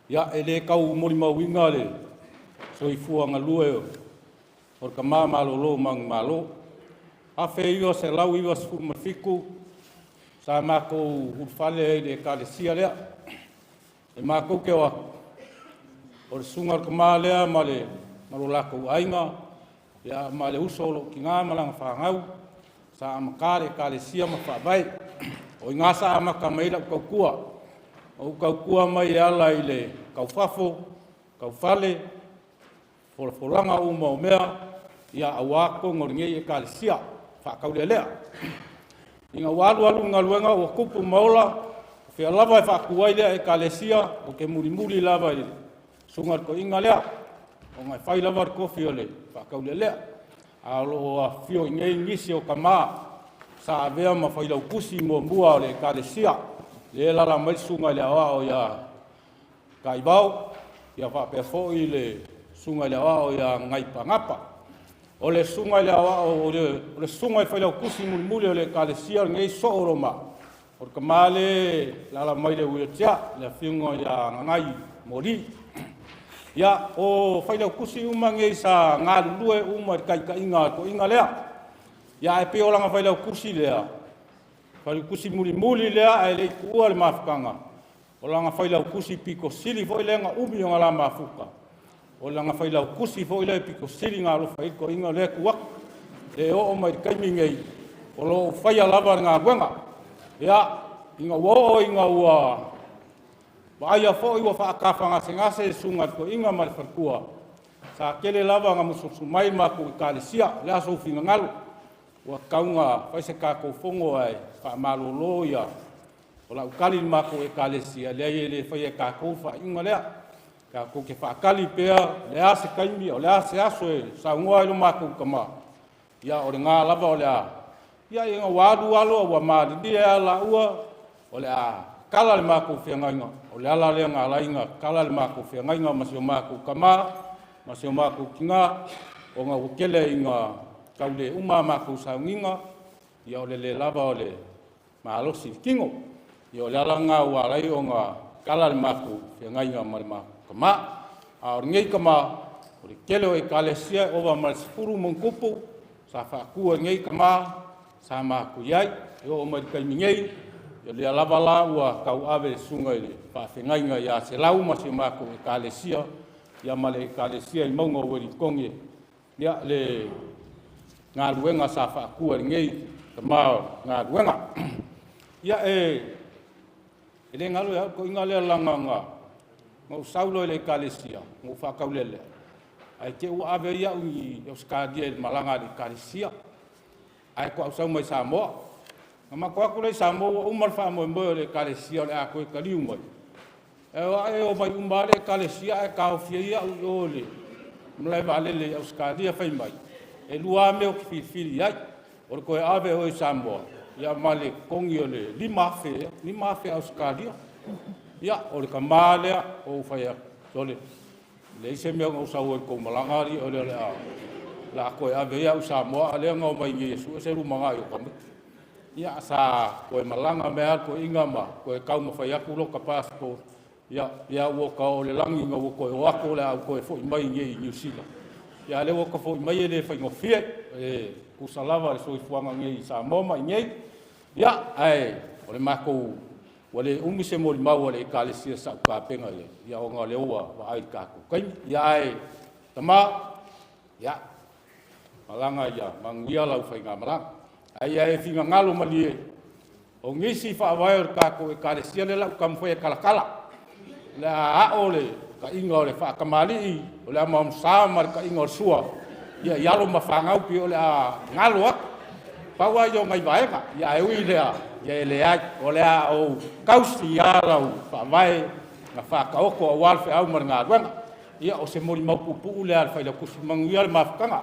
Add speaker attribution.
Speaker 1: Ia, e le tau molimauina le soifua galue o le tama malolo manumalo. 1997 sa matou ulufale ai i le Ekalesia lea. E matou te o atu, o le susuga i le tama lea ma lo latou aiga ma le uso o lou tina ma lana fanau sa amata le Ekalesia ma faavae. O i ina sa amata mai ai lau tautua. Na ou tautua mai e ala i le taufafo, taufale, folafolaga uma o mea aua totonu o lenei Ekalesia faataulealea. Ina ua alu alu le galuega ua tupu ma ola, o fea lava e faatu ai lea Ekalesia, ou te mulimuli lava i le susuga i le toeaina lea, ona e fai lava le tofi o le faataulealea. Ae o lo o afifio i inei nisi o tama sa avea ma failautusi muamua o le Ekalesia, lea e alaala mai le susuga i le Aoao ia Taivao, faapea foi le susuga i le Aoao ia Gagaipa. O le susuga i le Aoao, o le susuga i le Failautusi mulimuli o le Ekalesia lenei Sosoo o Roma, o le tama lea e alaala mai i le wheelchair, le afioga ia Gagai Moli. Ia, o Failautusi uma nei sa galulue uma i le taitaiga a le toeaina lea. Ae pei o lana failautusi lea, failautusi mulimuli lea ae le i tuua le mafutaga, o lana failautusi pito sili foi lea ona umi ona la mafuta, o lana failautusi foi lea pito sili ona alofa i ai le toeaina lea e tu atu, e oo mai i le taimi lenei, o lo o faia lava le galuega. Ia, ina ua oo ina ua vaaia foi ua faatafagasegase le susuga i le toeaina ma le faletua, sa tele lava ina musumusu mai le matou Ekalesia, o le a sou finagalo, ua tatau ona fai se tatou fono ae faamalolo ia… O lau tali i le matou Ekalesia, e leai e le faia e tatou le faaiuga lea, tatou te faatali pea, o le a se taimi, o le a se aso e saunoa ai lo matou tama, ia o lena lava o le a… Ia ina ua alu alu ua malilie lava laua o le a kala le matou feagaiga, o le ala lea na ala ai ona kala le matou feagaiga ma si o matou tama ma si o matou tina, ona ua tele ina tau le uma a matou sauniga, o le le lava o le malosi i le tino. Ia o le ala lena ua ala ai ona kala le matou feagaiga ma le matou tama. A o lenei tama, o le tele o Ekalesia, e ova ma le 10+ sa faatua e lenei tama sa matou i ai. E oo mai i le taimi nei, o lea lava la ua tauave e le susuga i le faafeagaiga ia Selau ma si a matou Ekalesia ma le Ekalesia i Mauga o Ueligitone le galuega sa faatua e lenei tama o le galuega. Ia, e le galo ia te au le toeaina lea leaga na ou sau loa i le Ekalesia ma ou faataulealea, ae te i ua ave ai au i Ausetalia i le malaga a le Ekalesia, ae faatoa ou sau mai Samoa. Ona matou o atu lea i Samoa ua uma le faamoemoe o le Ekalesia o le a toe taliu mai, ae o ae omai uma lava le Ekalesia ae taofi ai au i o i le malae vaalele i Ausetalia fai mai, e lua lava mea ou te filifili i ai, o le toe ave o oe i Samoa ma le totogi o le $5,000 ea, $5,000 Ausetalia. Ia, o le tama lea, ou fai atu, sole, e leai se mea na ou sau ai i le tou malaga alii, o le a toe ave ai au i Samoa a o lea na omai nei e sue se lumanai o tamaiti. Ia sa toe malaga mai lava le toeaina ma toe taumafai atu lota passport, ia ua ota oo i le lagi ina ua toe o atu o le a ou toe foi mai i inei i Niu Sila, a o lea ua ta foi mai e le faigofie, e tutusa lava le soifuaga nei i Samoa ma inei. Ia, ae o le matou… Ua le umi se molimau a le Ekalesia sa ou tapena i ai, ona o lea ua vaai i le tatou taimi. Ae tama, ia malaga ia manuia lau faigamalaga, a ia e finagalo malie, o nisi faavae o le tatou Ekalesia lea o le a ou taumafai e talatala, o le a ao le taiga o le faatamalii, o le amo amosa ma le taiga o le sua i alo ma fanau, pei o le a galo atu. Pau lava ia o nai vaega, ae ui i lea, ia e leai, o le a ou tausi lava lau faavae na faataoto aua le feau ma le galuega. Ia o se molimau puupuu lea a le Failautusi. Manuia le mafutaga.